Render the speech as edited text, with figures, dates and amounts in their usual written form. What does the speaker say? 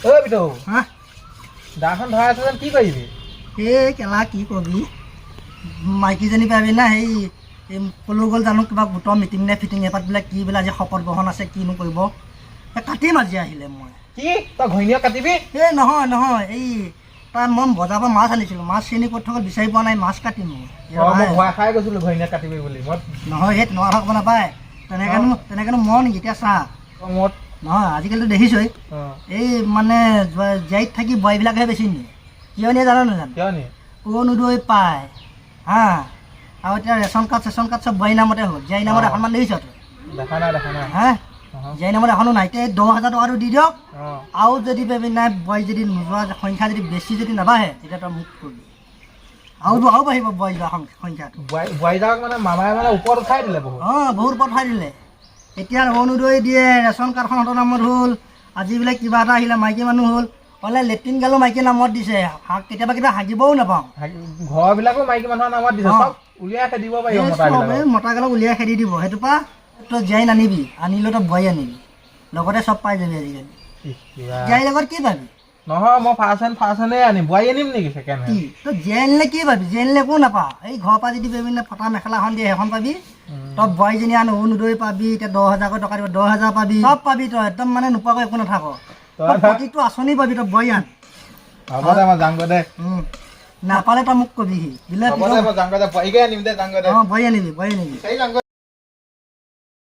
ঐ পিতৌ। হা? দাখন ধৰাই আছে যেন, কি কৰিবি? এই কেলা, কি কবি, মাইকীজনী পাবি না। সেই এই ক'লৈ গ'ল জানো, কিবা গোটৰ মিটিং নে ফিটিং এপাত বোলে, কি বোলে আজি শপত গ্ৰহণ আছে, কিনো কৰিব। এই কাটিম আজি আহিলে মই। কি, তই ঘৈণীয়েক কাটিবি? এই নহয় নহয়, এই তাৰ মই বজাৰৰ পৰা মাছ আনিছিলোঁ, মাছ চিনি ক'ত থকা বিচাৰি পোৱা নাই, মাছ কাটিম মই। অ, মই ভয় খাই গৈছিলো ঘৈণীয়েক কাটিবি বুলি মই। নহয়, সেই তেনেকুৱা কথা ক'ব নাপায়। তেনেকেনো মই নেকি এতিয়া চা। মত। নহয়, আজিকালিতো দেখিছই। এই মানে জীয়াইত থাকি বোৱাৰীবিলাকহে বেছি নিয়ে। কিয় নিয়ে জানো নাজানো? কিয় নি? অৰুণোদয় পায় হা, আৰু এতিয়া ৰেচন কাৰ্ড চেচন কাৰ্ড চব বোৱাৰী নামতে হ'ল। জীয়াৰী নামত এখনমান দেখিছ তই? দেখা নাই, দেখা নাই। হা? জীয়াৰী নামত এখনো নাই। এতিয়া এই 10,000 টকাটো দি দিয়ক। আৰু যদি পাবি নাই, বোৱাৰী যদি নোযোৱা সংখ্যা যদি বেছি যদি নাবাঢ়ে, তেতিয়া তই মোক কবি, আৰুতো আৰু বাঢ়িব বোৱাৰী যোৱা সংখ্যাটো। বোৱাৰী যাওক মানে মামাই মানে ওপৰত উঠাই দিলে বহুত। অঁ, বহুত পঠাই দিলে। এতিয়া অৰুণোদয় দিয়ে, ৰেচন কাৰ্ডখন সিহঁতৰ নামত হ'ল, আজি বোলে কিবা এটা আহিলে মাইকী মানুহ হ'ল, হ'লে লেট্ৰিন গালো মাইকী নামত দিছে। কেতিয়াবা কেতিয়াবা হাগিবও নাপাওঁ। ঘৰবিলাকো মাইকী মানুহৰ নামত দিছে। চব উলিয়াই খেদিব পাৰিব। এই মতা চব এই মতাগালক উলিয়াই খেদি দিব। সেইটো পৰা তই জীয়াই নানিবি, আনিলেও তই বোৱাৰী আনিবি, লগতে চব পাই যাবি আজিকালি। জীয়াৰীৰ লগত কি পাবি? নহয়, মই ফাৰ্ষ্ট হেণ্ডেই আনিম, বোৱাৰী আনিম নেকি ছেকেণ্ড কি হেণ্ড? তই জীয়াই আনিলে কি পাবি? জীয়াই আনিলে একো নাপাওঁ। এই ঘৰৰ পৰা যদি বিভিন্ন ফটা মেখেলা এখন দিয়ে, সেইখন পাবি। তই বোৱাৰীজনী আন, অৰুণোদয় পাবি, এতিয়া 10,000কৈ টকা দিব, 10,000 পাবি, চব পাবি তই, একদম মানে নোপোৱাকৈ একো নাথাক। তই প্ৰতিটো আঁচনি পাবি, তই বোৱাৰী আন। হ'ব দে, মই যাওঁগৈ দে। নাপালে তই মোক কবিহি দিলে। হ'ব দে, মই যাওঁগৈ দে, বোৱাৰীকে আনিম দে, যাওঁগৈ দে। অঁ, বোৱাৰী আনিবি, বোৱাৰী আনিবি। বিচাৰি যাওঁগৈ।